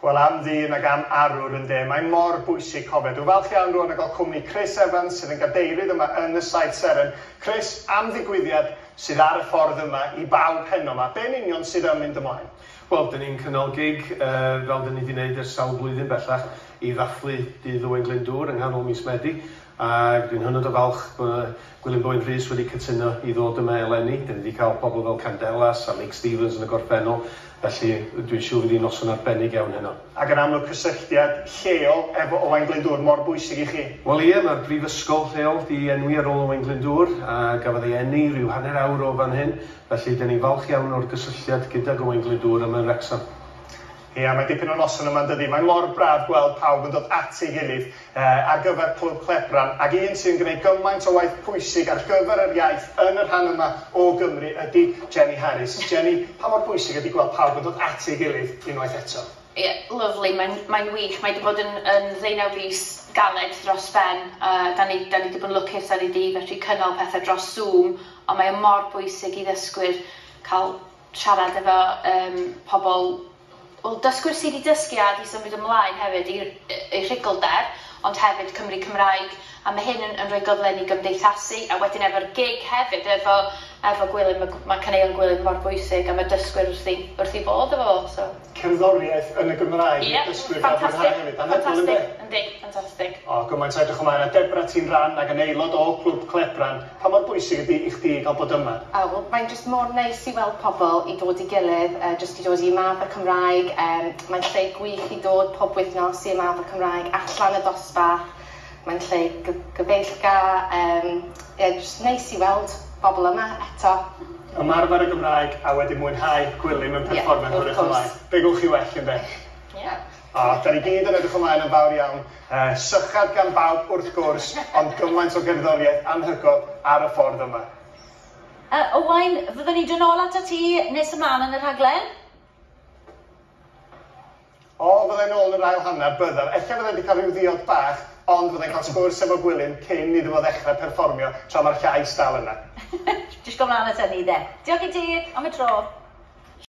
Wel, am ddyn ac am arwr ynde, mae mor bwysig cofio. Dwi'n falch iawn rwan o gael cwmni Chris Evans sydd yn gadeirydd yma yn y Saith Seren. Chris, am ddigwyddiad sydd ar y ffordd yma i bawb heno 'ma, be yn union sydd yn mynd ymlaen? Wel, dyn ni'n cynnal gig, fel dyn ni 'di wneud ers sawl blwyddyn bellach, i ddathlu Dydd Owain Glyndŵr yng nghanol mis Medi, ac dwi'n hynod o falch bod Gwilym Bowen Rhys wedi cytuno i ddod yma eleni. Dyn ni 'di cael pobl fel Candelas a Meic Stevens yn y gorffennol, felly dwi'n siŵr fydd hi'n noson arbennig iawn heno. Ac yn amlwg cysylltiad lleol efo Owain Glyndŵr mor bwysig i chi. Wel ie, mae'r brifysgol lleol 'di enwi ar ôl Owain Glyndŵr, a gafodd ei eni rhyw hanner awr o fan hyn, felly 'dyn ni'n falch iawn o'r gysylltiad gydag Owain Glyndŵr yma yn Wrecsam. Ia, mae dipyn o noson yma yn dydi? Mae mor braf gweld pawb yn dod at ei gilydd ar gyfer Clwb Clebran, ac un sy'n gwneud gymaint o waith pwysig ar gyfer yr iaith yn y rhan yma o Gymru ydy Jenny Harries. Jenny, pa mor bwysig ydy gweld pawb yn dod at ei gilydd unwaith eto? Ie, lyfli, mae'n mae'n wych, mae 'di bod yn yn ddeunaw fis galed dros ben, a 'dan ni 'dan ni 'di bod yn lwcus 'dan ni 'di fedru cynnal pethe dros Zoom, ond mae o mor bwysig i ddysgwyr cael siarad efo yym pobl, wel dysgwyr sy 'di dysgu a 'di symud ymlaen hefyd i i rhuglder, ond hefyd Cymry Cymraeg, a ma' hyn yn yn rhoi gyfle i ni gymdeithasu, a wedyn efo'r gig hefyd efo efo Gwilym, ma' ma' caneuon Gwilym mor bwysig a ma' dysgwyr wrth 'u wrth 'u bodd efo fo, so. Cerddoriaeth yn y Gymraeg i'r dysgwyr gael mwynhau hefyd. Anhygoel ynde? Yndi, ffantastig. O, gymaint o edrych ymlaen. A Debra, ti'n rhan ac yn aelod o Clwb Clebran. Pa mor bwysig ydi i chdi gael bod yma? O, wel mae'n jyst mor neis i weld pobl i dod i gilydd, yy jyst i dod i ymarfer Cymraeg, yym mae'n lle gwych i dod pob wythnos i ymarfer Cymraeg allan y dosbarth, mae'n lle gyfeillgar, yym ie jyst neis i weld bobl yma eto. Ymarfer y Gymraeg a wedyn mwynhau Gwilym yn perfformio yn hwyrach ymlaen. Be gewch chi well ynde? Ie. O, da ni gyd yn edrych ymlaen yn fawr iawn. Sychad gan bawb wrth gwrs, ond gymaint o gerddoriaeth anhygoel ar y ffordd yma. Owain, fyddwn ni'n dod nôl atat ti nes ymlaen yn y rhaglen? O, fydda i nôl yn yr ail hanner, byddaf. Ella fydda i 'di cael rhyw ddiod bach, ond fydda i'n cael sgwrs efo Gwilym cyn iddo fo ddechrau perfformio, tra mae'r llais dal yna. Disgwyl mlaen at hynny de. Diolch i ti am y tro.